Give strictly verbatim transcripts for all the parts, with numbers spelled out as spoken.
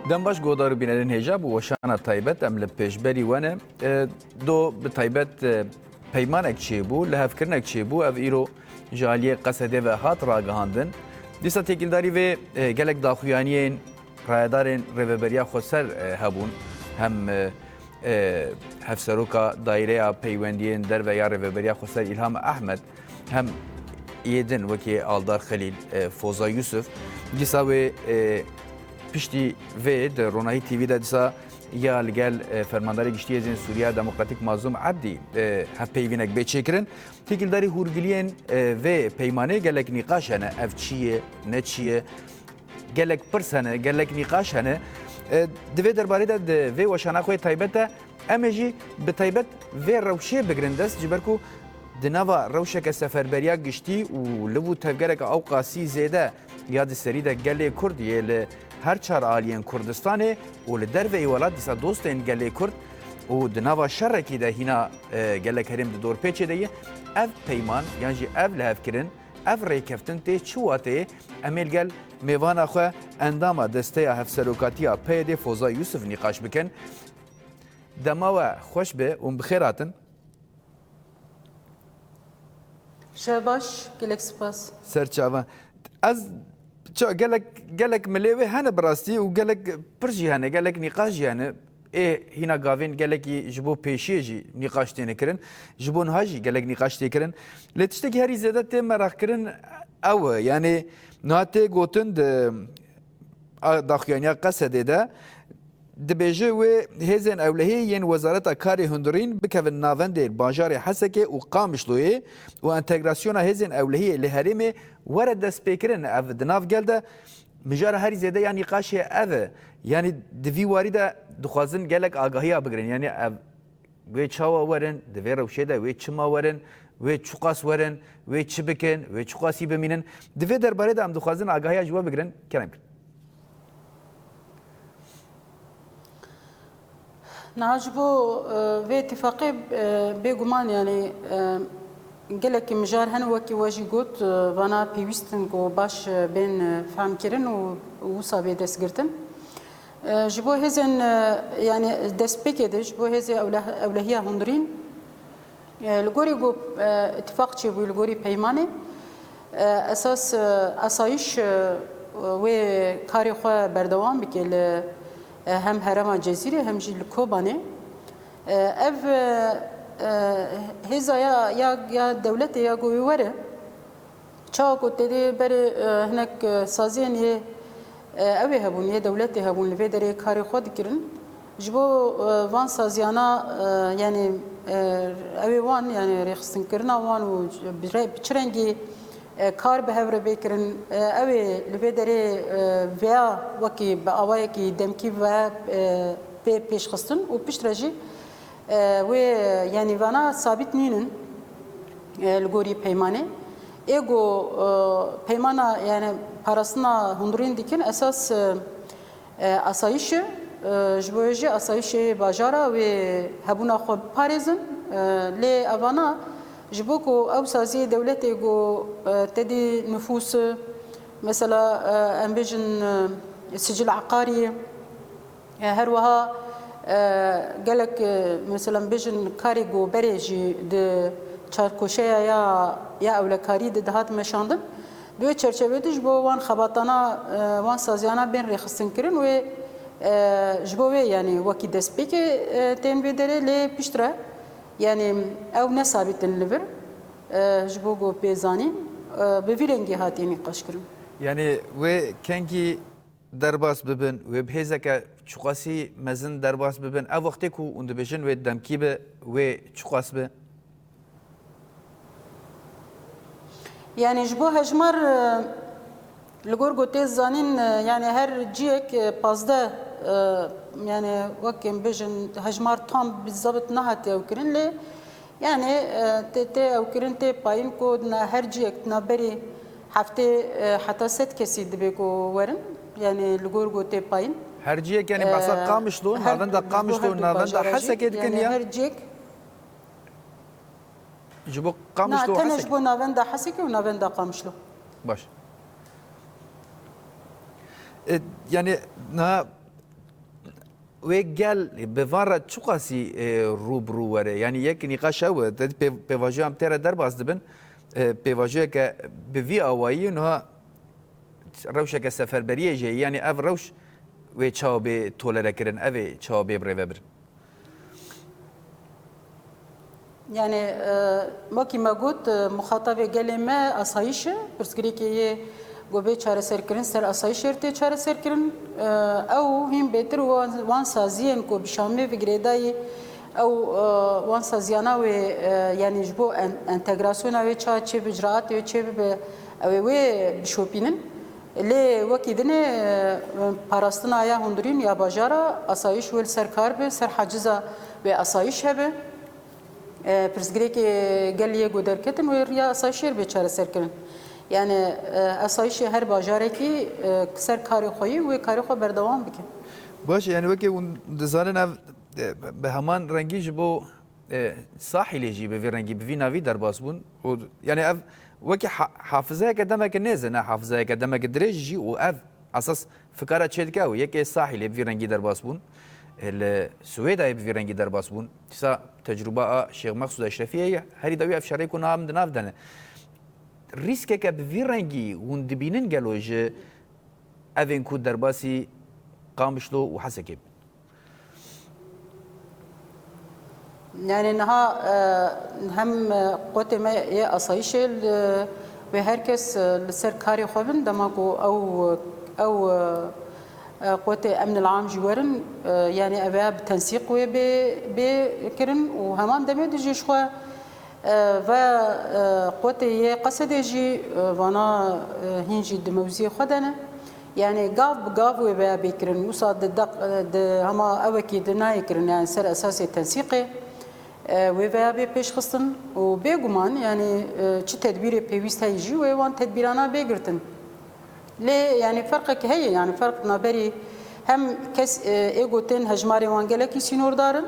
Dem baş, guhdar û bînerên hêja, bi weşana taybet em li pêşberî we ne. E, do bi taybet, e, peymanek çêbû, lihevkirinek çêbû, ev îro ji aliyê Qesedê ve hat ragihandin. Dîsa têkildarî vê, e, gelek daxuyaniyên rayedarên Rêveberiya Xweser, e, hebûn. Hem, e, e, Hevseroka Daireya Peywendiyên Derve ya Rêveberiya Xweser Îlham Ehmed, hem yê din wekî Aldar Xelîl, e, Foza Yusuf. Dîsa wê, e, piştî vê di Ronahî T V de dîsa ya li gel, e, Fermandarê Giştî Hêzên Sûriya Demokratîk Mazlûm Ebdî, e, hevpeyvînek bê çêkirin. Têkildarî hûrgiliyên, e, vê peymanê gelek nîqaş hene. Ev çi ye, ne çi ye? Gelek pirs hene, gelek nîqaş hene. E, di vê derbarê de, di vê weşana xwe taybet de, em ê jî bi taybet vê rewşê bigirin dest, ji ber ku di nava rewşeke seferberiya giştî û liv û tevgereke ewqasî zêde ya di serî de gelê Kurd yê li her çar aliyên Kurdistanê û li derveyî welat dîsa dostên gelê Kurd û di nava şerekî de hîna, e, gelek herêm di dorpêçê de ye. Ev peyman yan jî ev lihevkirin, ev rêkeftin tê çi wateyê? Em ê li gel mêvana xwe, endama Desteya Hevserokatiya P Y D'ê Foza Yusuf nîqaş bikin. Dema we xweş be û bi xêr hatin. Şev baş, gelek spas. Ser çavan. Ez ça-, gelek, gelek milê wê hene bi rastî û gelek pirs jî hene, gelek nîqaş jî hene. Ê hîna gavên gelekî ji bo pêşiyê jî nîqaş têne kirin. Ji bo niha jî gelek nîqaş tê kirin. Lê tiştekî herî zêde tê meraqkirin ew e. Yanî niha tê gotin di a daxuyaniya Qesedê de dibêje wê hêzên ewlehiyê yên Wezareta Karê Hundirîn bikevin navendê bajarê Hesekê û Qamişloyê û entegrasyona hêzên ewlehiyê li herêmê were destpêkirin. Ev di nav gel de mijara herî zêde ya nîqaşê ev e. Yanî di vî warî de dixwazin gelek agahiya bigirin. Yanî ev wê çawa werin, di vê rewşê de wê çima werin, wê çiqas werin, wê çi bikin, wê çiqasî bimînin. Di vê derbarê de em dixwazin agahiya ji we bigirin. Kerem kin. Niha ji bo, e, vê îtîfaqê, e, bêguman, yanî, e, gelekî mijar hene, wekî we jî got, e, vana pêwîst in ku baş, e, bên, e, fehm kirin û wisa bê destgirtin. E, ji bo hêzên, e, yanî destpêkê de, ji bo hêzê ewleh-, ewlehiya hundirîn, e, li gorî ku, e, îtîfaq çêbû, li gorî peymanê, e, esas, e, asayîş, e, wê karê xwe berdewam bike li, e, hem herêma Cezîrê hem jî li Kobanê. E, ev, e, e, hêza ya, ya, ya dewletê ya ku wê were, çawa ku tê dê berê, e, hinek, e, saziyên yê, e, ew ê hebûn, yê dewletê hebûn, li vê derê karê xwe dikirin. Ji bo, e, van saziyana, e, yanî, e, ew ê wan, yanî rêxistinkirina wan û bi re-, bi çi rengî, e, kar bi hev re bê kirin, e, ew ê li vê derê, e, veya wekî bi awayekî demkî ve, e, pê pêşxistin û piştre jî, e, wê, yanî vana sabît nînin, e, li gorî peymanê. Ê ku, e, peymana, yanî parastina hundirîn dikin, esas, e, e, asayîş e. E, ji bo wê jî asayîşê bajara wê hebûna xwe biparêzin. E, lê evana ji bo ku ew saziyê dewletê ku, e, tedî nifûs, mesela, e, em bêjin, e, sicil eqarî, e, her wiha, e, gelek, e, mesela, em bêjin karê ku berê jî di çarkoşeya ya, ya ewlekarî de dihat meşandin. Di wê çerçevê de ji bo wan xebatana, e, wan saziyana bên rêxistinkirin wê, e, ji bo wê, yanî wekî destpêkê, e, tên vê derê lê piştre, yanî ew ne sabît in li vir, e, ji bo ku pê zanîn, e, bi vî rengî hatiye nîqaşkirin. Yanî wê kengî derbas bibin, wê bi hêzeke çiqasî mezin derbas bibin. Ev wextê ku hûn dibêjin wê demkî be, wê çiqas be? Yanî ji bo hejmar, e, li gor ku tê zanîn, e, yanî her ciyek, e, pazdeh, e, yanî wek em bêjin hejmar tam bi zebit nehatiye ew kirin, lê yanî, e, tê, tê ew kirin tê payîn ku di na-, her ciyek di navberî heftê, e, heta sed kesî dibe ku werin, yanî li gor ku tê payîn. Her ciyek, yanî behsa, e, Qamişlo, her navenda Qamişlo, navenda Hesekê dikin, yanî ya? Her ciyek. Ji bo Qamişlo û Hesekê? Na, tenê ji bo navenda Hesekê û navenda Qamişlo. Baş. E, yanî niha wê gel bi van re çiqasî, e, rû bi rû were? Yanî yek nîqaş ew e, te pê-, pêvajoya em tê re derbas dibin, e, pêvajoyeke bi vî awayî niha rewşeke seferberiyê jî ye. Yanî ev rewş wê çawa bê tolerekirin, ev ê çawa bê birêvebirin? Yani, e, wekî me got, e, muxatabê gelê me asayîş e. Pirsgirêkê yê ku bê çareserkirin ser asayîşê re tê çareserkirin. E, ew hîn bêtir wan, wan saziyên ku bi Şamê ve girêdayî, ew, e, wan saziyana wê, e, yani ji bo en-, entegrasyona wê çawa çêbe, icraatê wê çêbibe, ew ê wê bişopînin. Lê wekî dinê, e, parastina ya hundirîn ya bajara asayîş wê li ser kar be, ser haciza wê asayîş hebe. E, pirsgirêkê gel yê ku derketin wê riya asayîşê re bê çareserkirin. Yani, e, asayîşê her bajarekî, e, ser karê xwe yî wê karê xwe berdewam bike. Baş e, yani wekî hûn dizanin ev, e, bi heman rengî ji bo e, Sahîlê jî bi vî rengî, bi vî navî derbas bûn. Û, yani ev wekî ha-, hafizeyeke demeke nêz e, ne hafizeyeke demeke dirêj jî û ev esas fikara çêdike ew e. Yekê Sahîlê bi vî rengî derbas bûn. E, li Swêdayê bi vî rengî derbas bûn. Dîsa tecrûba a Şêx Mexsûd Eşrefiyê ye. Herî dawî ev şerê ku niha min di nav de ne. Rîskeke bi vî rengî hûn dibînin gelo ji evên ku derbasî Qamişlo û Hesekê bin? Yani niha, e, hem, e, qotê me yê asayîşê li, wê her kes, e, li ser karê xwe bin, dema ku ew, ew, e, e, qotê emnil am jî werin, e, yani ev ya bi tensîq wê bê, bê kirin û heman demê de jî ji xwe E, ve, e, qotê yê Qesedê jî, e, vana, e, hîn jî di mewziyê xwe de ne. Yani gav bi gav wê veya bê kirin. Wisa di deq-, e, di hema ewekî di nayê kirin, yani ser esasê tensîqê, e, wê veya bê pêşxistin û bêguman, yani, e, çi tedbîrê pêwîst heye jî wê wan tedbîrana bê girtin. Lê, yani, ferqek heye, yani, ferq naberî hem kes, e, ê gotin hejmarê wan gelekî sînordar in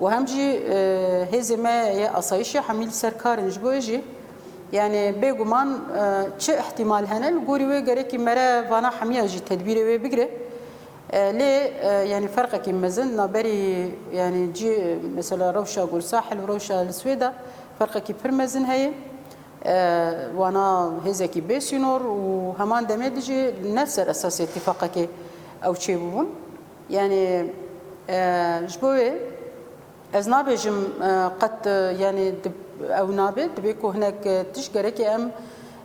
û hem jî, e, hêzê me yê asayîşê hemî li ser kar in. Ji bo wê jî, yani, bêguman, e, çi îhtîmal hene, li gorî wê gerekî mere vana hemiya jî tedbîrê wê bigire. E, lê, e, yani, ferqekî mezin naberî, yani, cî, mesela, rewşa ku li Sahil û rewşa li Swêda ferqekî pir mezin heye. E, wana hêzekî bê sînor û heman demê de jî ne ser esasê tîfaqekê ew çêbûbûn. Yani, e, ji bo wê ez nabêjim, e, qet, e, yani dib-, ew nabe, dibê ku hinek, e, tişt gerekê em,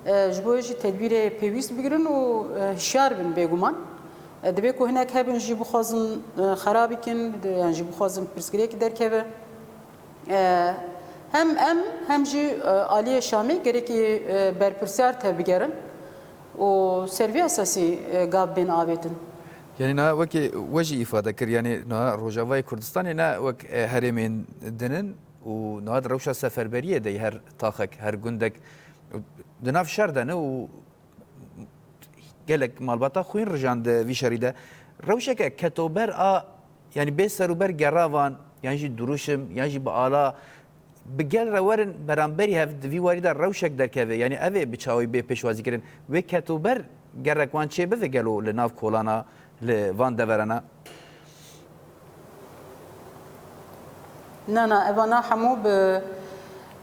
e, ji bo wê jî tedbîrê pêwîst bigirin û, e, hişyar bin bêguman. E, dibê ku hinek hebin jî bixwazin, e, xera bikin, di-, yani jî bixwazin pirsgirêk derkeve. E, hem em hem jî, e, aliyê Şamê gerekî, e, berpirsiyar tevbigerin û ser vî esasî, e, gav bên avêtin. Yani niha wekî we jî îfade kir, yani niha Rojavayê Kurdistanê ne wek, e, herêmên din in û niha di rewşa seferberiyê de ye her taxek, her gundek di nav şer de ne û gelek malbata xwîn rijand di vî şerî de. Rewşeke ketober a, yani bê serûber gera van, yan jî dirûşim, yan jî bi ala, bi gel re werin beramberî hev di vî warî de rewşek derkeve. Yani ev ê bi çawî bê pêşwazîkirin. Wê ketober gerek wan çê bive gelo li nav kolana, li van deverana? Na, na, evana hemû bi,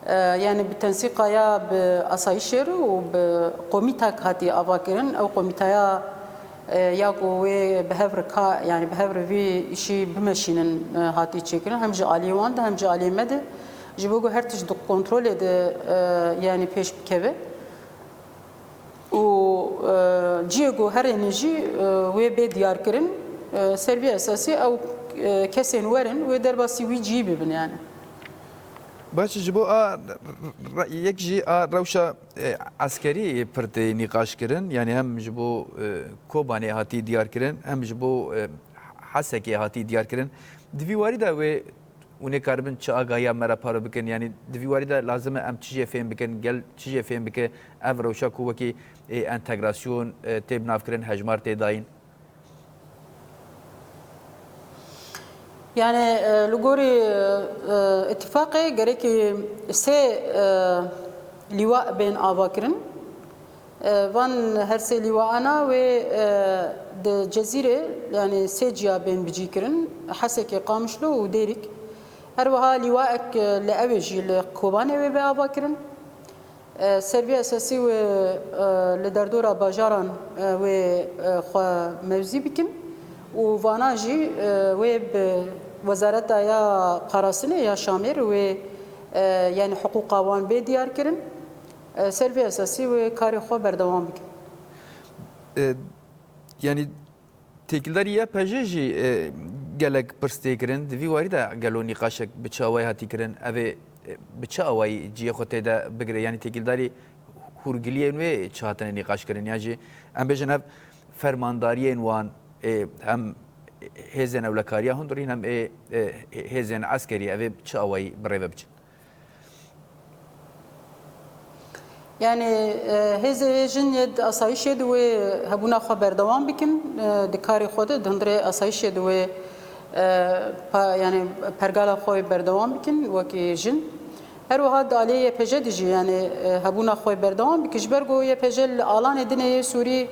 e, yani bi tensîqa ya bi asayîşê re û bi komîtak hatî avakirin. Ew komîtaya, e, ya ku wê bi hev re ka, yani bi hev re vî îşî bimeşînin, e, hatî çêkirin. Hem ji aliyê wan de hem ji aliyê me de. Ji bo ku her tişt di kontrolê de, e, yani pêş bikeve. Û, e, cihê ku herêne jî, e, wê bê diyarkirin, e, ser vî esasî ew, e, kesên werin wê derbasî wî cihî bibin yani. Baş e, ji bo a re-, yek jî a rewşa, e, eskerî pir tê nîqaş kirin, yani hem ji bo, e, Kobanê hatî diyarkirin, hem ji bo, e, Hesekê hatî diyarkirin. Di vî warî de wê hûn ê karibin çi agahiya me re paro bikin? Yanî di vî warî de lazim e em çi jê fêm bikin, gel çi jê fêm bike ev rewşa ku wekî, ê, entegrasyon, e, tê binavkirin, hejmar tê dayîn? Yani, e, li gorî, e, îtîfaqê gerekî sê, e, lîwa bên avakirin. E, van her sê lîwaana wê, e, di Cezîrê, yani sê ciya bên bicîkirin, Hesekê, Qamişlo û Dêrîk. Her wiha lîwaek, e, li ewê jî li Kobanê wê be avakirin. E, ser vê esasî wê, e, li derdora bajaran, e, wê, e, xwe mewzî bikin û vana jî, e, wê bi Wezareta ya Qarasinê ya Şamêr wê, e, yani hiqûqa wan bê diyar kirin. E, ser vê esasî wê karê xwe berdewam bikin. E, yanî têkildarî Y P J jî, e, gelek pirs tê kirin. Di vî warî de gelo nîqaşek bi çi awayî hatî kirin? Ev ê, e, bi çi awayî cihê xwe tê de bigire? Yanî têkildarî hûrgiliyên wê çi hatine nîqaş kirin? Yan jî em bêjin ev fermandariyên wan, e, hem hêzên ewlekariya hundirîn hem ê, e, hêzên eskerî, ev ê bi çi awayî bi rê ve biçin? Yani, e, hêzê jin yê di asayîşê de wê hebûna xwe berdewam bikin, e, di karê xwe de, di hundirê asayîşê de wê, e, pa-, yani pergala xwe berdewam bikin wekî jin. Her wiha di aliyê Y P J de jî, yani, e, hebûna xwe berdewam bikin. Ji ber ku Y P J li alanê din ê yê Sûrî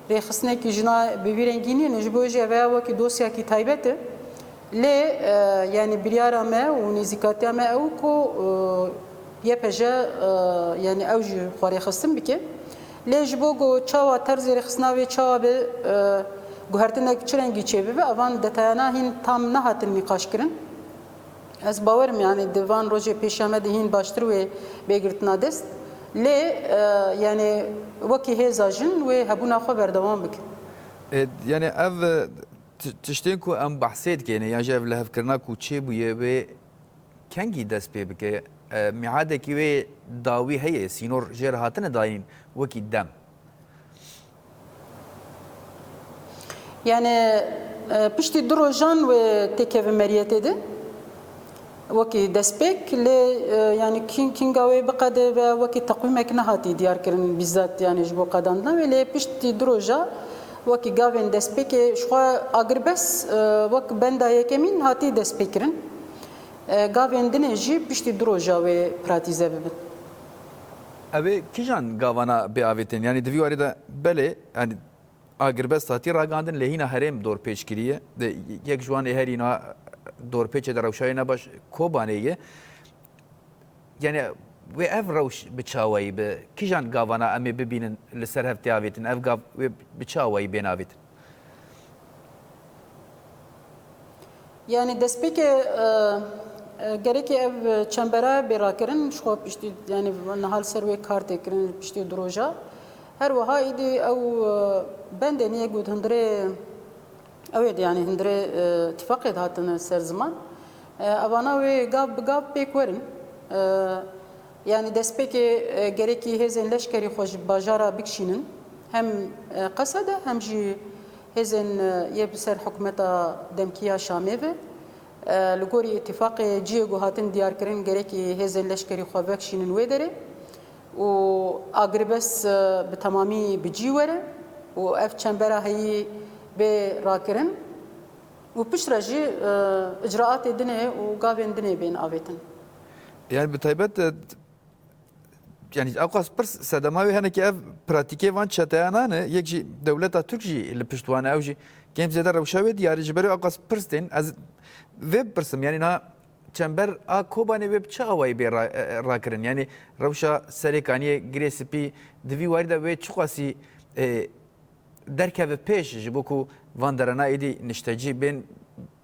rêxistinekî jina bi vî rengî nîne, ji bo jî ev ya wekî dosyakî taybet e. Lê, e, yani biryara me û nêzîkatiya me ew ku, e, Y P J, e, yani ew jî xwe rêxistin bike. Lê ji bo ku çawa terzê rêxistina wê çawa be, e, guhertinek çi rengî çêbibe, evan detayana hîn tam nehatin nîqaş kirin. Ez bawerim, yani di van rojê pêşiya me de hîn baştir wê bê girtina dest. Lê, e, yani wekî hêza jin wê hebûna xwe berdewam bikin. E, yani ev, e, ti-, tiştên ku em behsê dikêne, yan jî ev lihevkirina ku çêbûye wê kengî dest pê bike? E, mîadekî wê dawî heye, sînor jê re hatine dayîn wekî dem? Yani, e, piştî du rojan wê têkeve meriyetê de wekî destpêk, lê, e, yani kîn-, kînga wê biqede ve wekî teqwîmek nehatî diyar kirin, bîzat yani ji bo qedandina wê, lê piştî du roja wekî gavên destpêkê ji xwe agirbest, e, wek benda yekemîn hatî destpêkirin. E, gavên dinê jî piştî du roja wê pratîze bibin. Ew ê kîjan gavana bê avêtin? Yanî di vî warî de belê, yanî agirbest hatî ragandin, lê hîna herêm dorpêç kiriye. De, yek ji wan ê herîna dorpêçê de rewşa wê nebaş Kobanê ye. Yanî wê ev rewş bi çawayî bi kîjan gavana em ê bibînin li ser hev tê avêtin? Ev gav wê bi çawayî bên avêtin? Yani destpêkê, e, e, gerekê ev çembera bê rakirin, ji xwe piştî, yani niha li ser wê kar tê kirin piştî du roja. Her wiha îdî ew, e, bendên yê got hundirê, ew ê de yani hundirê, e, tifaqê de hatine ser ziman. E, evana wê gav bi gav pêk werin. E, Yani destpêkê, e, gerekî hêzên leşkerî xwe ji bajara bikişînin, hem, e, Qesede hem jî hêzên, e, yê bi ser hikûmeta demkî ya Şamê ve. E, li gorî îtîfaqê cihê ku hatin diyarkirin gerekî hêzên leşkerî xwe vekişînin wê derê û agirbest, e, bi temamî bi cî were û ev çembera heyî bê rakirin. Û piştre jî, e, icraatê dinê û gavên dinê bên avêtin. Yani bi taybet, e, yani ewqas pirs sedema wê hene ki ev pratîkê van çeteyanan e, yek jî dewleta Tirk jî li pişt wan e, ew jî kêm zêde rewşa wê diyar e, ji ber wê ewqas pirs tên. Ez vê bipirsim, yani na çember a Kobanê wê bi çi awayî bê ra-, e, rakirin? Yani rewşa Serêkaniyê, Girê Spî, di vî warî de wê çiqasî, e, derkeve pêş ji bo ku van derana êdî niştecî bên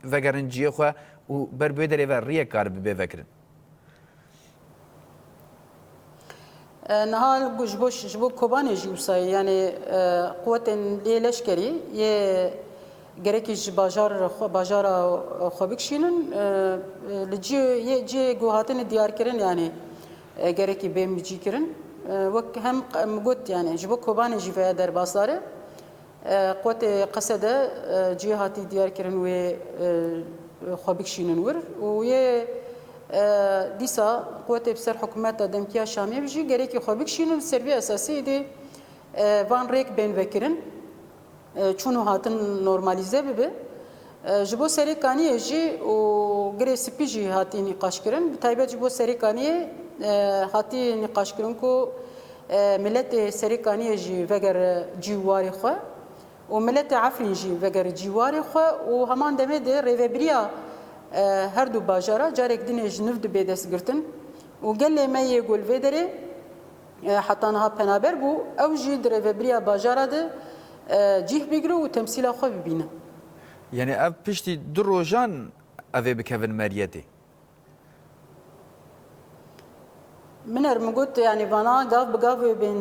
vegerin cihê xwe û ber bi wê derê ve riyek karibe bê vekirin? E, niha ji bo, ji bo Kobanê jî wisa ye, yani, e, quwetên yê leşkerî yê gerekî ji bajar xwe, bajara xwe bikişînin, e, e, li cihê, yê cihê ku hatine diyarkirin, yani, e, gerekî bên bicîkirin. E, wek hem qe-, em got, yani, ji bo Kobanê jî veya derbasdar e. E, quwetê Qesede, e, cihê hatî diyarkirin wê, e, xwe bikişînin wir û yê, e, dîsa quwetê bi ser hikûmeta demkî ya Şamê jî gerekî xwe bikişînin, ser vê esasî êdî, e, van rêk bên vekirin. E, çûn û hatin normalîze bibe. E, ji bo Serê Kaniyê jî û Girê Spî jî hatî nîqaşkirin. Bi taybet ji bo Serê Kaniyê, e, hatî nîqaşkirin ku E, miletê Serêkaniyê jî vegere cî û warê xwe û miletê Efrîn jî vegere cî û warê xwe û heman demê de rêvebiriya, e, her du bajara carek dinê ji nû dibe destgirtin û gelê me yê ku li vê derê, e, heta niha penaber bû, ew jî di rêvebiriya bajara de, e, cîh bigire û temsîla xwe bibîne. Yanî ev piştî du rojan ev ê bikevin meriyetê? Min er min got, yanî vana gav bi gav wê bên,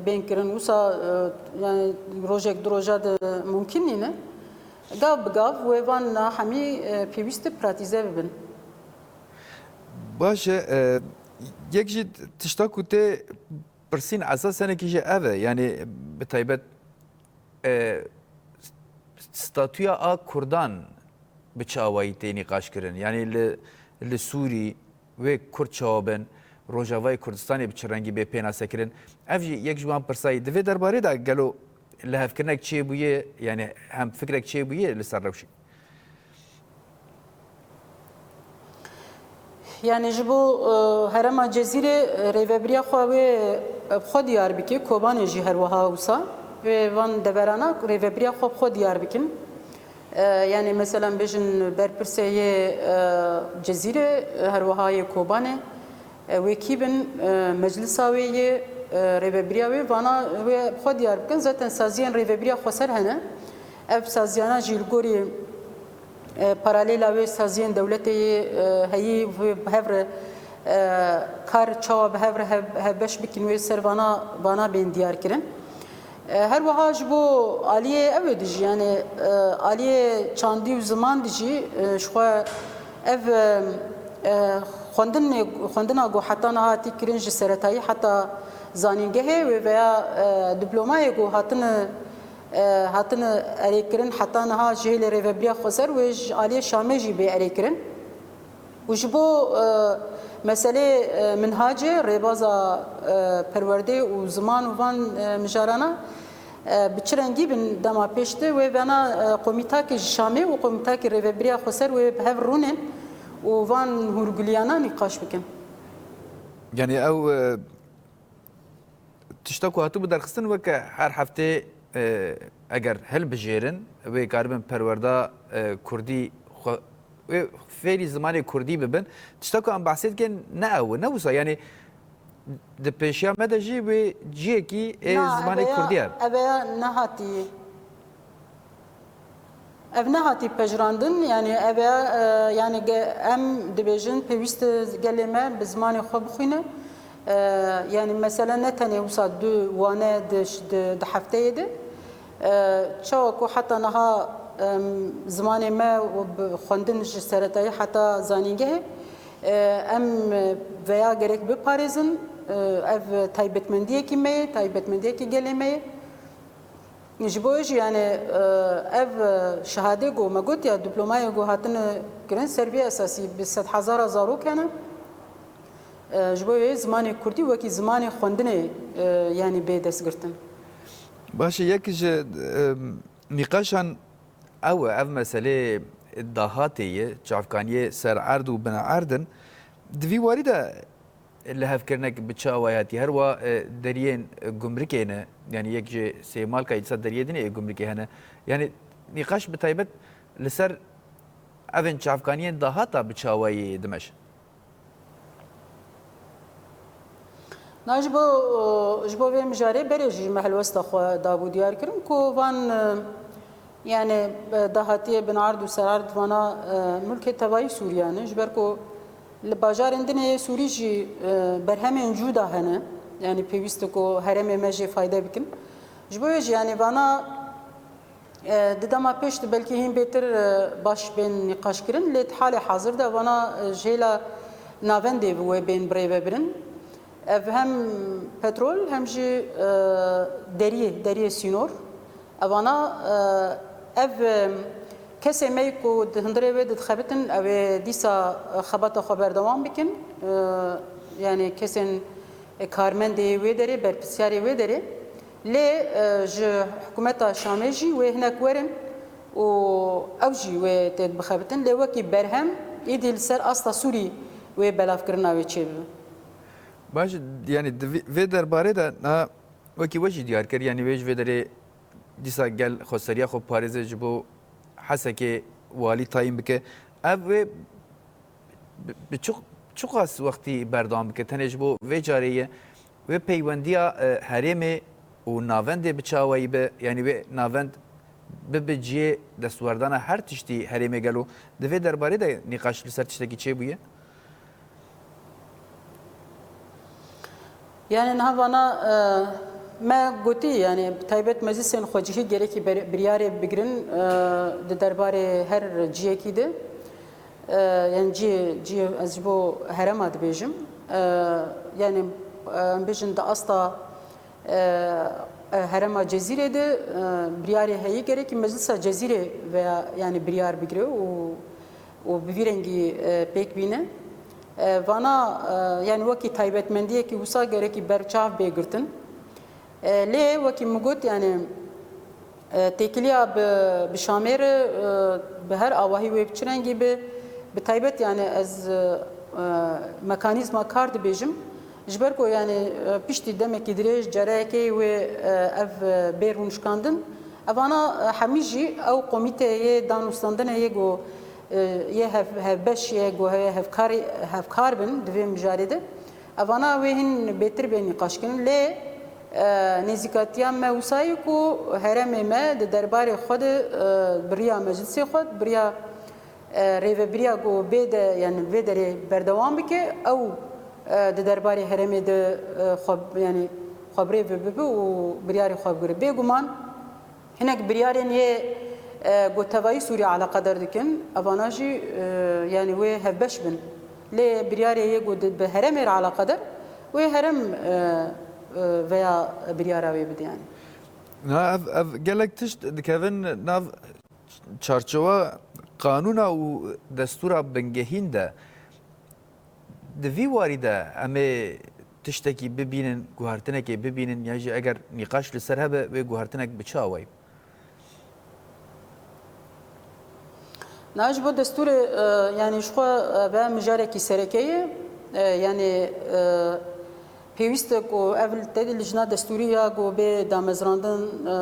bên kirin. Wisa, e, yanî rojek du roja de mumkin nîne. Gav bi gav wê van na hemî, e, pêwîst e pratîze bibin. Baş e, e, yek jî tişta ku tê pirsîn esas senekî jî ev e. Yanî bi taybet, e, statûya a Kurdan bi çi awayî tê nîqaş kirin? Yanî li, li Sûrî wê Kurd çawa bin? Rojavayê Kurdistanê bi çi rengî bê pênase kirin? Ev jî yek ji wan pirsa ye. Di vê derbarê de gelo lihevkirinek çêbûye, yanî hemfikrek çêbûye li ser rewşê? Yanî ji bo, e, herêma Cezîrê, e, rêvebiriya xwe wê, e, bi xwe diyar bike, Kobanê jî her wiha wisa. Wê van deverana rêvebiriya xwe bi xwe diyar bikin. E, yanî meselan bêjin berpirsê yê, e, Cezîrê, e, her wiha yê Kobanê, e, wê kî bin, e, meclisa wê yê, e, rêvebiriya wê, vana wê bi xwe diyar bikin. Zaten saziyên rêvebiriya xweser hene. Ev saziyana jî li gorî, e, paralêla wê saziyên dewletê yê, e, heyî wê bi hev re, e, kar çawa bi hev re hev-, hevbeş bikin wê ser vana, vana bên diyar kirin. E, her wiha ji bo aliyê ew ê dijî, yanî, e, aliyê çandî û ziman dijî, e, ji xwe ev, e, e, xwendinê, xwendina ku heta niha hatî kirin ji seretayî heta zanîngehê wê veya, e, diplomayê ku hatine, e, hatine erêkirin heta niha ji hêlê rêvebiriya xweser wê ji aliyê Şamê jî bê erêkirin. Û ji bo, e, meselê, e, minhacê, rêbaza, e, perwerdê û ziman û van, e, mijarana, e, bi çi rengî bin dema pêş de wê vena, e, komîtakê ji Şamê û komîtakê rêvebiriya xweser wê bi hev rûnin û van hûrguliyana nîqaş bikin. Yanî ew, e, tişta ku hatibû derxistin weke her heftê, e, eger hilbijêrin, wê karibin perwerda, e, kurdî xwe, wê fêrî zimanê kurdî bibin. Tişta ku em behsê dikin ne ew e, ne wisa. Yanî di pêşiya me de jî wê cihekî ê zimanê kurdî ye. Ev ya nehatî. Ev nehatî pejirandin, yanî ev e, e, yanî ge-, em dibêjin pêwîst e gelê me bi zimanê xwe bixwîne. E, yanî mesele ne tenê wisa du wane di, di, di hefteyê de. E, çawa ku heta niha, em, zimanê me bi xwendin ji seretayî heta zanîngehê, e, em veya gerek biparêzin, e, ev taybetmendiyekî me ye, taybetmendiyekî gelê me ye. Ji bo wê jî, yanî, e, ev, e, şehadê ku me gotiya, diplomayê ku hatine kirin ser vî esasî bi sedhezara zarok hene. E, ji bo wê zimanê kurdî wekî zimanê xwendinê, e, yanî bê destgirtin. Baş e, yek ji, e, nîqaşan ew e, ev meseleyê dahatê ye, çavkaniyê ser erd û bin erd in. Di vî warî de lihevkirinek bi çi awayî hatî? Her wa, e, deriyên, e, gumrikê ne, yanî yek ji sêmalka dîsa deriyê din ê gumrikê hene. Yanî nîqaş bi taybet li ser evên çavkaniyên dahata bi çi awayî dimeşin? Na ji bo, ji bo vê mijarê berê jî me helwesta xwe dabû diyar kirin ku van, e, Yanî, e, dahatiyê bin erd û sererd vana, e, mulkê tevayî Sûriyan e, ji ber ku li bajarên din ê Sûrî jî, e, berhemên cuda hene, yanî pêwîst e ku herêmê me jê fayde bikin. Ji bo wê jî, yanî vana, e, di dema pêş de belkî hîn bêtir, e, baş bên nîqaşkirin, lê di halê hazir de vana, e, ji hêla navendê bi wê bên birêvebirin. Ev hem petrol hem jî, e, deriyê, deriyê sînor. Evana, e, ev, e, kesê me ku di hundirê wê de dixebitin, ew ê dîsa, e, xebata xwe berdewam bikin. E, yanî kesên, e, karmendê wê derê, berpirsiyarê wê derê. Lê, e, ji hikûmeta Şamê jî wê hinek werin û ew jî wê tê bixebitin. Lê wekî berhem, êdî li ser asta Sûrî wê belavkirina wê çêbibe. Baş, yanî di vê, vê derbarê de niha wekî we jî diyar kir, yanî wê ji vê derê dîsa gel xweseriya xwe parêze ji bo Hesekê walî tayîn bike. Ev wê bi, bi çi, çiqas wextî berdewam bike? Tenê ji bo vê carê ye. Wê peywendiya, e, herêmê û navendê bi çi awayî be? Yanî wê navend bibe cihê destwerdana her tiştî herêmê gelo? Di vê derbarê de nîqaş li ser tiştekî çêbûye? Yani niha vana, e, me gotî, yani bi taybet meclisên xwecihî gerekî ber-, biryarê bigirin, e, di derbarê her cihekî de. E, yani cihê, cihê ez ji bo herema dibêjim. E, yani, e, em bêjin di asta, e, e, herema Cezîrê de, e, biryarê heyî gerekî Meclisa Cezîrê veya yani biryar bigire û, û bi vî rengî, e, pêk bîne. E, vana, e, yani wekî taybetmendiyekî wisa gerekî berçav bê girtin. E, lê wekî min got, yani, e, têkiliya bi, bi Şamê re, e, bi her awahî wê bi çi rengî bi, bi taybet, yani, ez, e, e, mekanîzma kar dibêjim. Ji ber ku, yani, e, piştî demekî dirêj careyekê wê, e, ev, e, bê rûnişkandin. Evana, e, hemî jî ew komîteyê danûstandinê yê ku, e, yê hev-, hevbeş yê ku hevkarê-, hevkar bin di vê mijarê de. Evana wê hîn bêtir bê nîqaşkirin, lê, e, nêzîkatiya me wisa ye ku herêmê me di derbarê xwe de, e, bi riya meclisê xwe, bi riya, e, rêvebiriya ku bê de, yani vê derê berdewam bike, ew, e, di derbarê herêmê de, e, xwe, yani xwe bi rê ve bibe û biryarê xwe bigire. Bêguman, hinek biryarên yê, e, ku tevayî Sûrî eleqedar dikin, evana jî, e, yani wê hevbeş bin. Lê biryarê yê ku di, bi herêmê re eleqedar, wê herêm, e, e, veya biryara wê bide yani. Na ev, ev gelek tişt dikevin nav çarçowa qanûna û destûra bingehîn de. Di vî warî de em ê tiştekî bibînin, guhertinekê bibînin, yan jî eger nîqaş li ser hebe, wê guhertinek bi çi awayî? Na ji bo destûrê, e, yanî ji xwe, e, ve mijarekî sereke ye. E, yanî, e, pêwîst e ku ev tedî lijna destûrî ya ku bê damezrandin, e,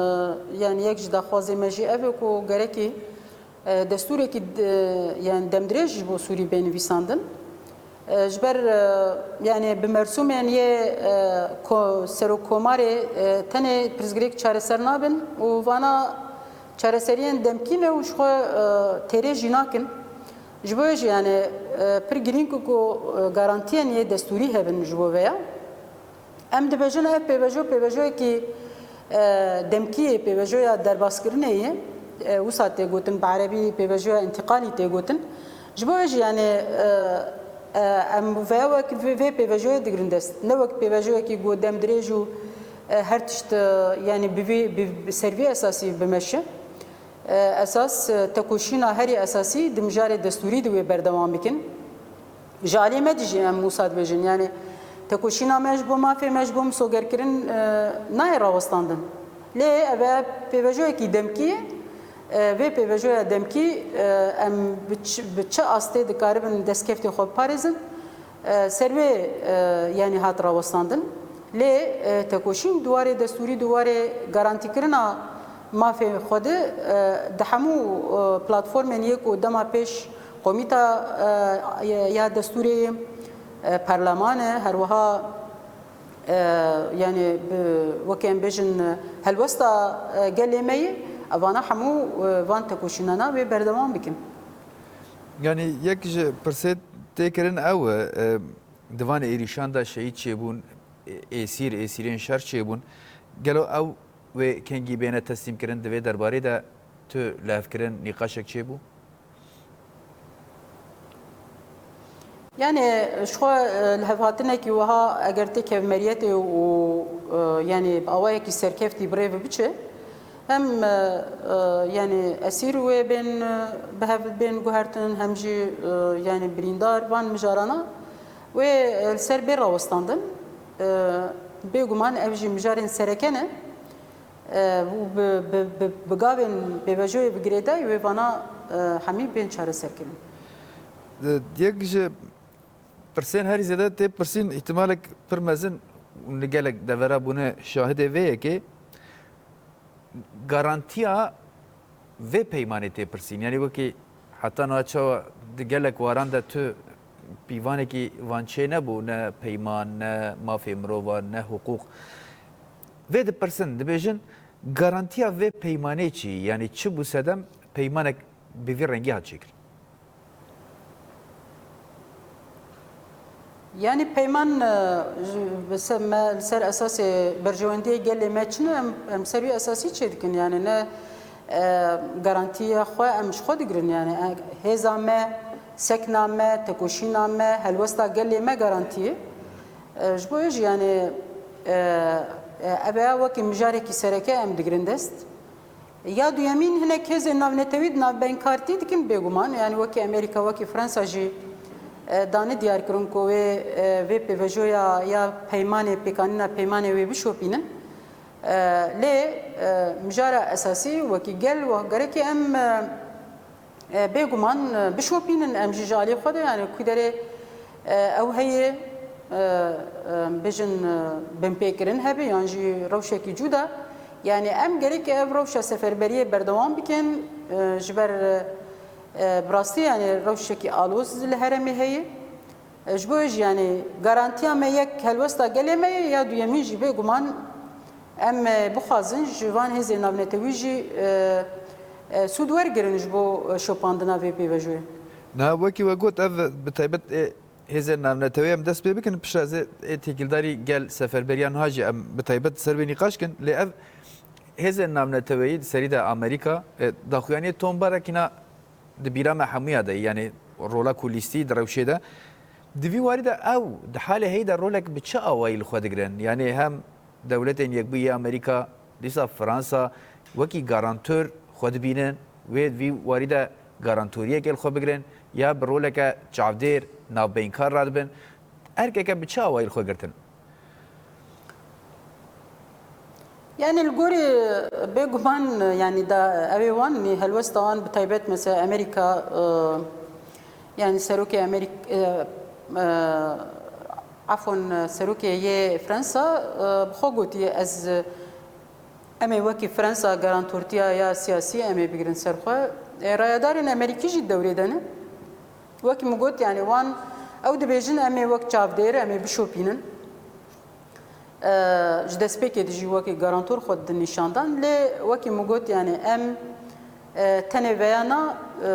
yanî yek ji daxwazê me jî ev e ku gerekî E, destûrekî d-, yani demdirêj ji bo Sûrî bê nivîsandin. E, ji ber, e, yani bi mersûmên yê, e, ko-, serokkomarê, e, tenê pirsgirêk çareser nabin û vana çareseriyên demkî ne û ji xwe, e, têrê jî nakin. Ji bo wê jî yani, e, pir girîng ku, ku, e, garantiyên yê destûrî hebin ji bo vê ya. Em dibêjin ev pêvejo, pêvejoyekî, e, demkî ye, pêvejoya derbaskirinê ye. E, wisa tê gotin, bi erebî pêvejoya întîqalî tê gotin. Ji bo wê jî, yani, e, e, em veya wek vê, vê pêvejoyê digirin dest. Ne wek pêvejoyekî ku demdirêj û, e, her tişt, e, yani bi vî, bi, bi ser vî esasî bimeşe. E, esas, e, tekoşîna herî esasî di mijarê destûrî de wê berdewam bikin. Ji alî me de jî em wisa dibêjin, yani tekoşîna me ji bo mafê me, ji bo misogerkirin, e, nayê rawestandin. Lê ev e pêvejoyekî demkî ye. E, vê pêvejoya demkî, e, em bi çi, bi çi astê dikaribin destkeftê xwe biparêzin? E, ser wê, e, yani hat rawestandin. Lê, e, tekoşîn di warê destûrî, di warê garantîkirina mafê xwe de, e, di hemû, e, platformên yê ku dema pêş Komîta, e, ya destûrê ye, e, perleman e, her wiha, e, yani bi, weke em bêjin, e, helwesta, e, gelê me ye, evana hemû, e, van tekoşînana wê berdewam bikin. Yani yek ji pirsê tê kirin ew e, e, di van êrîşan de şehîd çêbûn, e, êsîr, êsîrên şer çêbûn. Gelo ew wê kengî bêne teslîmkirin, di vê derbarê de tu lihevkirin nîqaşek çêbû? Yani, ji xwe, e, lihevhatinekî wiha eger tê kevmeriyetê û, e, yani bi awayekî serkeftî bi rê ve biçe, hem, e, e, yani esîr wê bên, e, bi hev bên guhertin, hem jî, e, yani birîndar van mijarana wê, e, li ser bê rawestandin. E, bêguman ev jî mijarên sereke ne. E, û bi, bi, bi, bi gavên pêvejoyê bi girêdayî wê vana, e, hemî bên çareserkirin. Di, yek ji Pirsên herî zêde tê pirsîn, îhtimalek pir mezin, û li gelek devera bûne şahidê vê yekê, garantiya vê peymanê tê pirsîn. Yanî wekî heta niha çawa di gelek waran de tu pîvanekî van çê nebû, ne peyman, ne mafê mirovan, ne hiqûq. Vê dipirsin, dibêjin, garantiya vê peymanê çi? Yanî çi bû sedem peymanek bi vî rengî hat çêkirin? Yanî peyman, e, ji, bi se-, me, li ser esasê berjewendiyê gelê me çi ne, em, em ser wî esasî çêdikin. Yanî ne, e, garantiya xwe em ji xwe digirin. Yanî, e, hêza me, sekna me, tekoşîna me, helwesta gelê me garantî ye. E, ji bo wê jî, yanî, e, e, ev ya wekî mijarekî sereke em digirin dest. Ya duyemîn, hinek hêzên navnetewî di navbeynkar tê dikin bêguman, yanî wekî Amerîka, wekî Fransa jî, e, dane diyarkirin ku wê, e, vê pêvajoya ya peymanê, pêkanîna peymanê wê bişopînin. E, lê, e, mijara esasî wekî gel we gerekê em, e, e, bêguman, e, bişopînin, em jî ji alî xwe de, yanî ku derê, e, ew heye, e, e, bêjin, e, binpêkirin hebe yan jî rewşekî cuda. Yanî em gerek ev rewşa seferberiyê berdewam bikin, e, ji ber, e, e, bi rastî, yanî rewşekî aloz li herêmê heye. E, ji bo wê jî, yanî garantiya me yek helwesta gelê me ye, ya duyemîn jî bêguman em, e, bixwazin ji van hêzên navnetewî jî, e, e, sûd wergirin ji bo, e, şopandina vê pêvajoyê. Niha wekî we got, ev bi taybet, e, hêzên navnetewî em dest pê bikin, piştre ez ê, ê têkildarî gel seferberiya niha jî em bi taybet ser wê nîqaş kin. Lê ev hêzên navneteweyî di serî de Amerîka, e, daxuyaniyê tombarekî na di bîra me hemûya de, yanî rola ku lîstî di rewşê de, di vî warî de ew di halê heyî de rolek bi çi awayî li xwe digirin? Yanî hem Dewletên Yekbûyî yê Amerîka, dîsa Fransa wekî garantor xwe dibînin, wê di vî warî de garantoriyekê li xwe bigirin, ya bi roleke çavdêr navbeynkar radibin? Erkeke bi çi awayî li xwe girtin? Yanî li gorî bêguman, yanî da ew ê wan, nî helwesta wan bi taybet mesela Amerîka, e, yanî serokê Amerîk-, e, e, efon, serokê yê Fransa, e, bi xwe gotiye, ez, e, em ê wekî Fransa garantortiya ya siyasî em ê bigirin ser xwe. E, rayedarên Amerîkî jî dewrê de ne. Wekî min got, yanî wan ew dibêjin, em ê wek çavdêr, em ê bişopînin. E, ji destpêkê de jî wekî garantor xwe didin nîşandan. Lê wekî min got, yanî em, e, tenê veyana, e,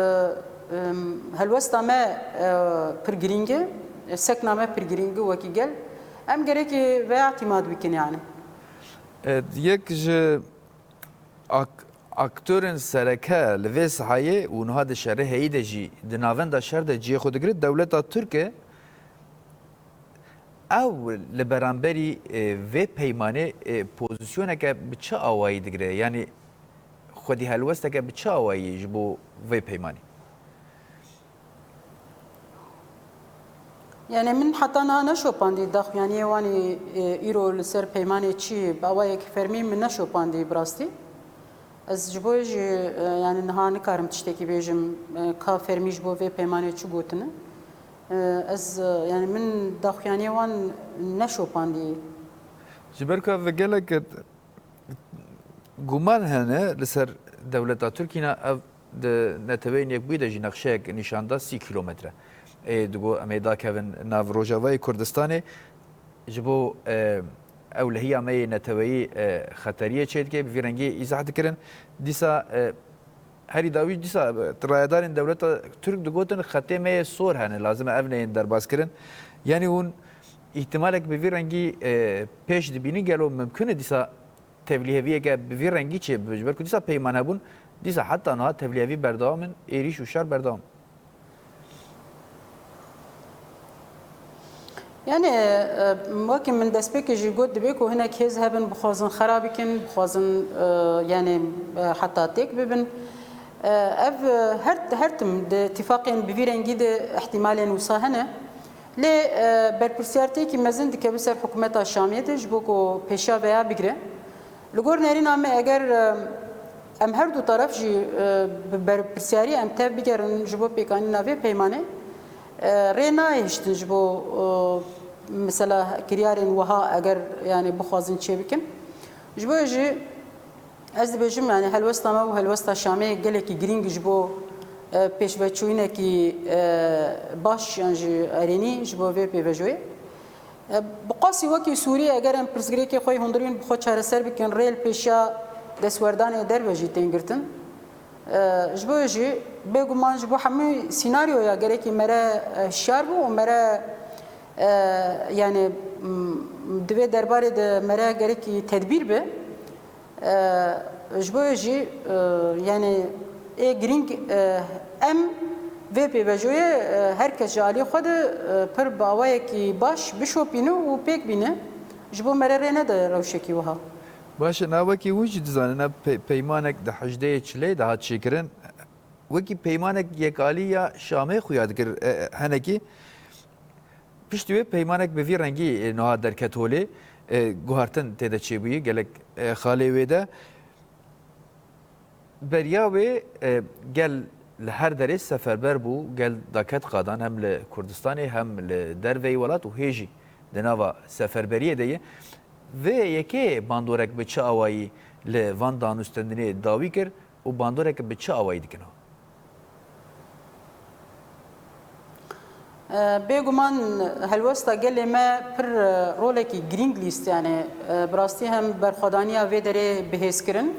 em, helwesta me, e, pir girîng e, sekna me pir girîng e wekî gel. Em gerekî veya îtîmad bikin, yanî. E, yek ji ak-, aktorên sereke li vê sahayê û niha di şerê heyî de jî di navenda şer de cihê xwe digire dewleta Tirk e. Ew li beramberî, e, vê peymanê, e, pozîsyoneke bi çi awayî digire? Yanî xwedî helwesteke bi çi awayî ji bo vê peymanê? Yanî min heta niha neşopandî daxuyaniyê wan ê, e, îro li ser peymanê çi, bi awayekî fermî min neşopandî bi rastî. Ez ji bo jî, e, yanî niha nikarim tiştekî bêjim, e, ka fermî ji bo vê peymanê çi gotine. E, ez, e, yanî min daxuyaniyê wan neşopandî. Ji ber ku ev gelek guman hene li ser dewleta Tirkî, na ev di Neteweyên Yekbûyî de jî nexşeyek nîşan da, sî kîlometre. Ê digo em ê dakevin nav Rojavayê Kurdistanê. Ji bo, e, ewlehiya me yê neteweyî, e, xeteriyê çêdike, bi vî rengî îzah dikirin. Dîsa, e, herî dawî dîsa, e, rayedarên dewleta Tirk digotin, xetê me yê sor hene, lazim e ev neyên derbas kirin. Yanî hûn îhtimalek bi vî rengî, e, pêş dibînin, gelo mimkun e dîsa tevlîheviyeke bi vî rengî çêbibe, ji ber ku dîsa peyman hebûn, dîsa heta niha tevlîhevî berdewam in, êrîş û şer berdewam. Yanî, e, wekî min destpêkê jî got, dibe ku hinek hêz hebin, bixwazin xera bikin, bixwazin, e, yanî, e, heta têk bibin. E, ev, e, her, her tim di tifaqên bi vî rengî de îhtîmalên wisa hene. Lê, e, berpirsiyartiyekî mezin dikeve ser hikûmeta Şamê de ji bo ku pêşiya veya bigire. Li gor nerîna me, eger, e, em her du taraf jî, e, bi berpirsiyarî em tev bigerin ji bo pêkanîna vê peymanê, E, rê nayê hiştin ji bo, e, mesela kiryarên wiha eger, yani, bixwazin çêbikin. Ji bo jî ez dibêjim, yani, helwesta me û helwesta Şamê gelekî girîng ji bo, e, pêşveçûyînekî, e, baş yan jî erênî ji bo vê pêvejoyê. E, bi qasî wekî Sûrî eger em pirsgirêkê xwe yê hundirîn bi xwe çareser bikin, rê li pêşiya destwerdanê derve jî tên girtin. E, ji bo jî bêguman ji bo hemû sînaryoya gerekî mere, e, hişyar bû û mere, e, yani, m, di vê derbarê de mere gerekî tedbîr be. E, ji bo jî, e, yani ê girîng, e, em vê pêvejoyê, e, her kes ji alî xwe de, e, pir bi awayekî baş bişopîne û pêk bîne. Ji bo mere rê nede rewşekî wiha. Baş e, na wekî hûn jî dizanin, na pe-, peymanek di hejdehê Çileyê de hat çêkirin. Wekî peymanek yekalî ya Şamê xuya dikir, e, e, henekî. Piştî wê peymanek bi vî rengî, e, niha derket holê, e, guhertin tê de çêbûyî, gelek, e, xalê wê de. Beriya wê, e, gel li her derê seferber bû, gel daket qadan hem li Kurdistanê hem li derveyî welat û hê jî di nava seferberiyê de ye. Vê yekê bandorek bi çi awayî li van danûstendinê dawî kir û bandorek bi çi awayî dikin? E, bêguman helwesta gelê me pir, e, rolekî girîng lîst, yani, e, bi rastî hem berxwedaniya vê derê bihêz kirin.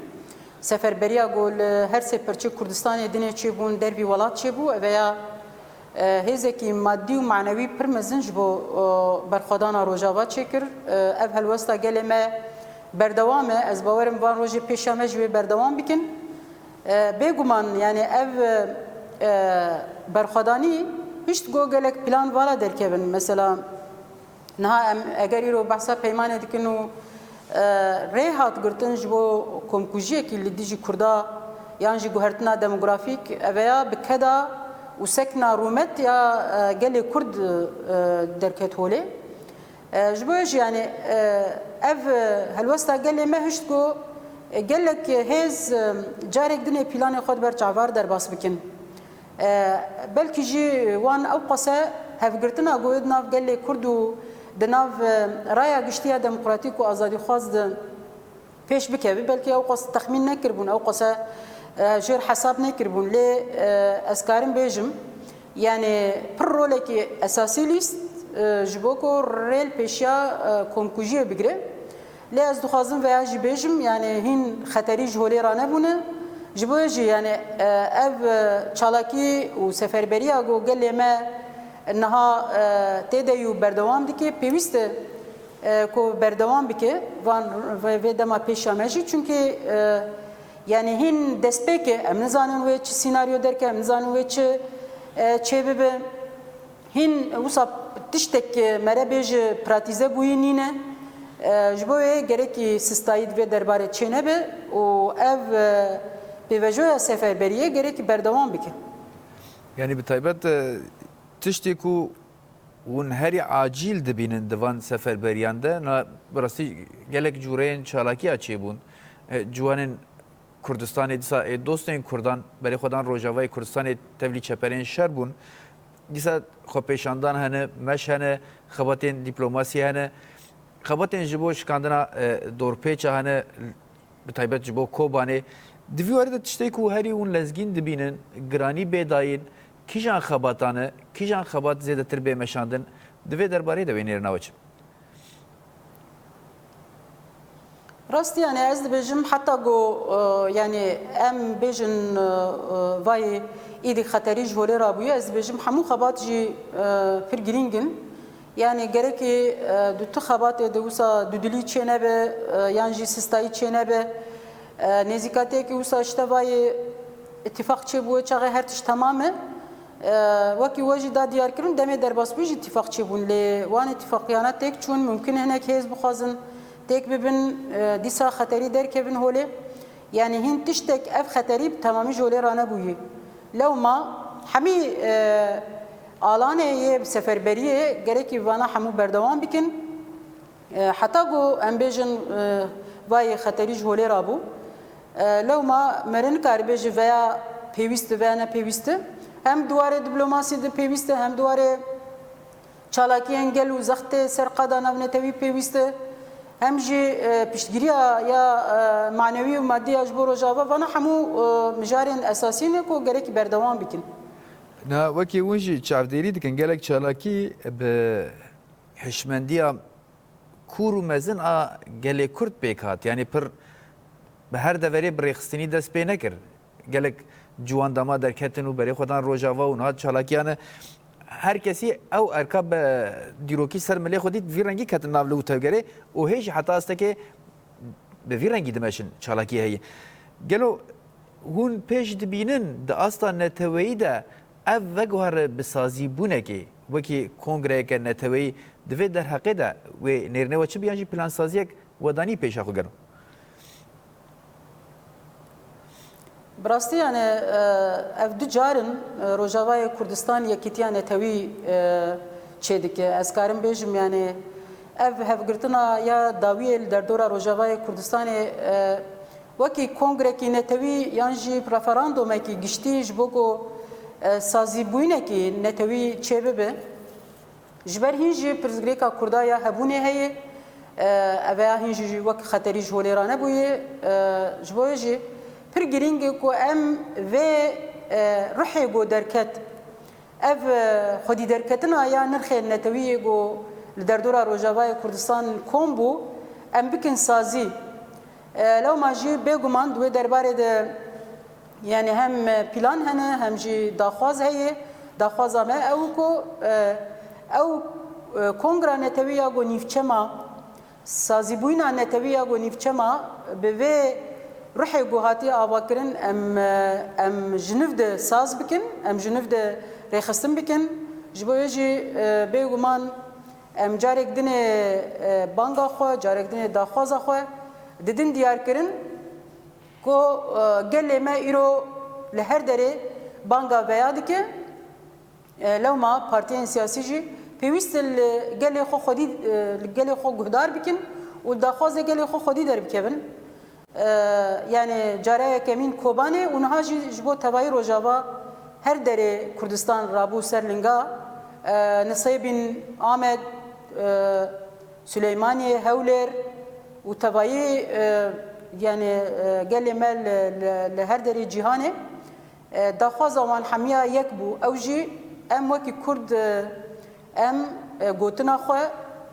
Seferberiya ku li her sê pirçe Kurdistanê dinê çêbûn, dervî welat çêbû, ev ya, e, hêzekî madî û manewî pir mezin ji bo, e, berxwedana Rojava çêkir. E, ev helwesta gelê me berdewam e. Ez bawerim van rojê pêşiya me jî wê berdewam bikin. E, bêguman, yani ev, e, berxwedanî hişt ku gelek plan vala derkevin. Mesela niha em eger îro behsa peymanê dikin û, e, rê hat girtin ji bo komkujiyekî li dijî Kurda yan jî guhertina demografîk, ev ya bi keda û sekna rûmet ya, e, gelê Kurd, e, derket holê. E, ji bo jî, yani, e, ev, e, helwesta gelê me hişt ku, e, gelek hêz, e, carek dinê planê xwe di ber çavar derbas bikin. E, belkî jî wan ew qase hevgirtina ku di nav gelê Kurd û di nav, e, raya giştî ya demokratîk û azadîxwaz de pêş bikeve, belkî ew qas texmîn nekiribûn, ew qas, e, jêr hesab nekiribûn. Lê, e, ez karim bêjim, yani pir rolekî esasî lîst, e, ji bo ku rê li pêşiya, e, komkujiyê bigire. Lê ez dixwazim veya jî bêjim, yani hîn xeterî ji holê ranebûne. Ji bo jî, yani, e, ev, e, çalakî û seferberiya ku gelê me niha, e, tê de yû berdewam dike, pêwîst e, e, ku berdewam bike van vê, vê dema pêşiya me jî. Çunkî, e, yani hîn destpêk e, em nizanin wê çi sînaryo derke, em nizanin wê çi, e, çêbibe. Hîn wisa tiştek, e, mere bêje pratîze bûyî nîne, e, ji bo wê gerekî sistayî di vê derbarê çênebe û ev, e, pêvejoya seferberiyê gerekî berdewam bike. Yani bi taybet, e, tiştê ku hûn herî acîl dibînin di van seferberiyan de, na bi rastî gelek cûreyên çalakiya çêbûn. E, ciwanên Kurdistanê dîsa ê dostên Kurdan berê xwe dan Rojavayê Kurdistanê tevlî çeperên şer bûn. Dîsa xwepêşandan hene, meş hene, xebatên dîplomasî hene. Xebatên ji bo şikandina, e, dorpêça hene, bi taybet ji bo Kobanê. Di vî warî de tiştê ku herî hûn lezgîn dibînin, giranî bê dayîn, kîjan xebatan e, kîjan xebat zêdetir bê meşandin, di vê derbarê de wê nêrina we çi? Rastî, yani ez dibêjim heta ku, e, yani em bêjin, e, e, vayê îdî xeterî ji holê rabûye, ez dibêjim hemû xebat jî, e, pir girîng in. Yani gerekî, e, di tu xebatê de wisa dudilî çênebe, e, yan jî sistayî çênebe. E, nêzîkatiyekî wisa ji te vayê îtîfaq çêbûye, çaxê her tişt temam e. E, wekî we jî da diyarkirin, demê derbasbûyî jî îtîfaq çêbûn. Lê wan îtîfaqiyana têk çûn, mumkin e hinek hêz bixwazin têk bibin, e, dîsa xeterî derkevin holê. Yani hîn tiştek ev xeterî bi temamî ji holê ranebûyî. Lewma hemî, e, alanê yê seferberiyê gerekî vana hemû berdewam bikin. E, heta ku em bêjin, e, vayê xeterî ji holê rabû. E, lewma mere nikare bêje veya pêwîst e veya ne pêwîst e. Hem di warê diplomasî de pêwîst e, hem di warê çalakiyên gel û zextê ser qada navnetewî pêwîst e, hem jî, e, piştgiriya ya, e, manewî û madî ya ji bo Rojava, vana hemû, e, mijarên esasî ne ku gerekî berdewam bikin. Na wekî hûn jî çavdêrî dikin, gelek çalakî bi hişmendiya kûr û mezin a gelê Kurd pêk hat. Yanî pir bi her deverê bi rêxistinî dest pê nekir. Gelek ciwan dema derketin û berê xwe dan Rojava û niha çalakiyane. Her kesî ew erka bi dîrokî ser milê xwe dît, vî rengî ketin nav li û tevgerê û hê jî heta astekê bi vî rengî dimeşin çalakiyê heye. Gelo hûn pêş dibînin di asta neteweyî de ev veguhere bi sazîbûnekê, wekî kongreyeke neteweyî di vê derheqê de wê nêrînê we çi bi yan jî plansaziyek we danî pêşa xwe gelo? Bi rastî, yani, e, ev du car in, e, Rojavayê Kurdistan yekîtiya netewî, e, çêdike. Ez karim bêjim, yani, ev hevgirtina ya dawiyê li derdora Rojavayê Kurdistanê, e, wekî kongrekî netewî yan jî referandumekî giştî ji bo ku, e, sazîbûyînekî netewî çêbibe. Ji ber hîn jî pirsgirêka Kurda ya hebûnê heye. E, ev ya hîn jî wek xeterî ji holê re nebûye. E, ji bo wê jî pir girîng e ku em vê, e, ruhê ku derket, ev, e, xwedî derketina ya nirxên netewî yê ku li derdora Rojavayê Kurdistan kom bû, em bikin sazî. E, lewma jî bêguman di wê derbarê de, yani, hem plan hene, hem jî daxwaz heye. Daxwaza me ew ku, e, ew, e, kongra netewî ya ku nîvçe ma, sazîbûyîna netewî ya ku nîvçe ma, bi vê ruhê ku hatiye avakirin, em, e, em ji nû de saz bikin, em ji nû de rêxistin bikin. Ji bo wê jî, e, bêguman em carek dinê, e, banga xwe, carek dinê daxwaza xwe didin diyar kirin ku, e, gelê me îro li her derê banga veya dike. E, lewma partiyên siyasî jî pêwîst e li gelê xwe xwedî, e, li gelê xwe guhdar bikin û daxwazê gelê xwe xwedî derbikevin. E, yani cara yekemîn Kobanê û niha jî ji bo tevayî Rojava her derê Kurdistan rabû ser linga, e, Nisêbîn, Amed, e, Silêmaniyê, Hewlêr û tevayî, e, yani, e, gelê me li, li, li her derê cîhanê, e, daxwaza wan hemiya yek bû. Ew jî em wekî Kurd, e, em, e, gotina xwe,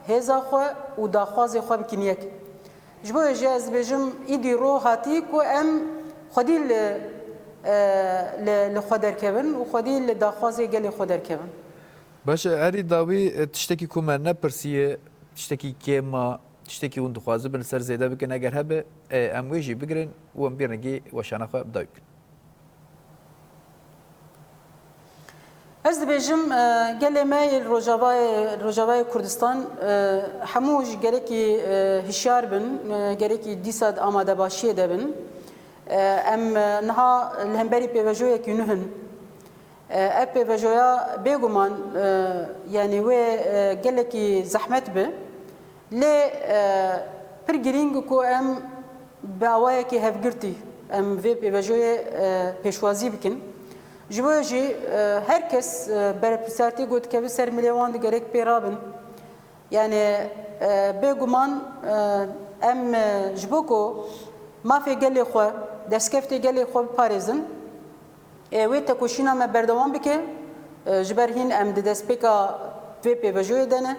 hêza xwe û daxwazê xwe bikin yek. Ji bo wê jî ez dibêjim, îdî ro hatî ku em xwedî li, e, li, li xwe derkevin û xwedî li daxwazê gelê xwe derkevin. Baş e, herî dawî, e, tiştekî ku me nepirsiye, tiştekî kêm ma, tiştekî hûn dixwazibin li ser zêde bikin, eger hebe, e, em wê jî bigirin û em vî rengî weşana xwe bi dawî bikin. Ez dibêjim, e, gelê me yê Rojavayê, Rojavayê Kurdistan, e, hemû jî gerekî, e, hişyar bin, e, gerekî dîsa di amadebaşiyê de bin. E, em, e, niha li hemberî pêvejoyekî nû hin. E, ev pêvejoya bêguman, e, yani wê, e, gelekî zehmet bi. Lê, e, pir girîng ku em bi awayekî hevgirtî em vê pêvajoyê, e, pêşwazî bikin. Ji bo jî, e, her kes, e, berpirsiyartiyê ku dikeve ser milê wan digerek pê rabin. Yani, e, bêguman, e, em, e, ji bo ku mafê gelê xwe, destkeftê gelê xwe biparêzin, e, wê tekoşîna me berdewam bike. E, ji ber hîn em di destpêka vê pêvajoyê de ne.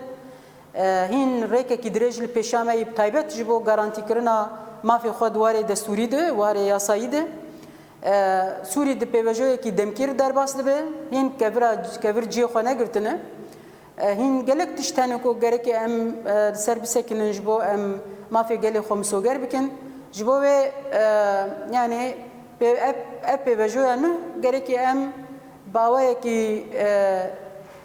E, hîn rêkekî dirêj li pêşiya me yî, bi taybet ji bo garantîkirina mafê xwe di warê destûrî de, warê yasayî de. E, Sûrî di pêvajoyekî demkî re derbas dibe. Hîn kevira, kevir cihê xwe negirtine. E, hîn gelek tişt hene ku gerekê em, e, li ser bisekinin ji bo em mafê gelê xwe misoger bikin. Ji bo wê, e, yani pê-, ev, ev pêvajoya nû gerekê em bi awayekî, e,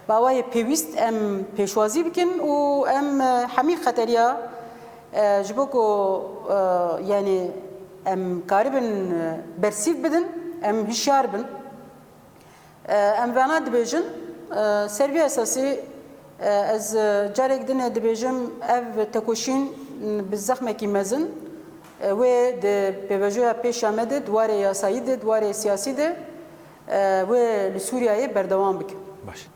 bi awayê pêwîst em pêşwazî bikin û em, e, hemî xeteriya, e, ji bo ku, e, yani em karibin, e, bersîv bidin, em hişyar bin. E, em vana dibêjin, e, ser vî esasî, e, ez, e, carek din ê dibêjim, ev tekoşîn, m, bi zexmekî mezin, e, wê di pêvajoya pêşiya me de, di warê yasayî de, di warê siyasî de, e, wê li Sûriyeyê berdewam bikin. Baş.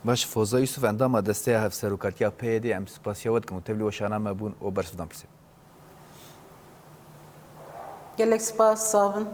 Baş, Foza Yusuf, endama Desteya Hevserokatiya P Y D, em spasiya we dikin û tevlî weşana me bûn û bersiv dan pirsê. Gelek spas, sax bin.